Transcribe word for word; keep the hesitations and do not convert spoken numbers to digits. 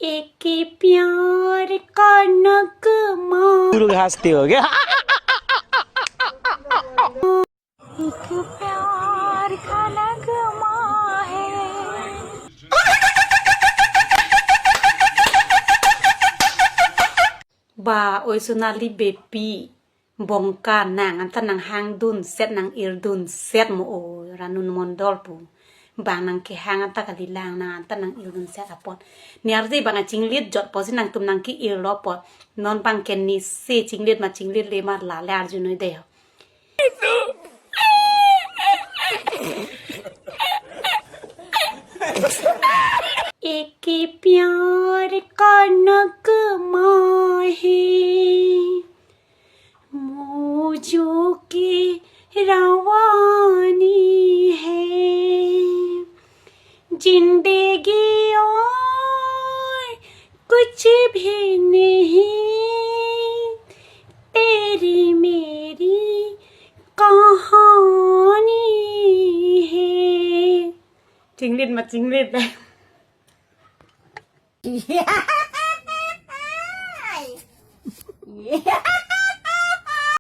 एक प्यार का नगमा। शुरू हंसते हो गया। एक प्यार का नगमा है। Ba, oi Sonali Baby, bongka nang anta nanghangdunset, nang-irdunset mo, o Ranun Mondol pu. Bang nangkehang anta kalilang, nang anta nang-irdunset apot. Niardi bang achinglit jot pusi nangtum nangke-irlo apot. Non bang ke nisi chinglit ma chinglit le ma la le arjunoi de ho. एक प्यार का नगमा है, मौजों की रवानी है, जिंदगी और कुछ भी नहीं, तेरी मेरी कहानी है। Chinglit ma chinglit.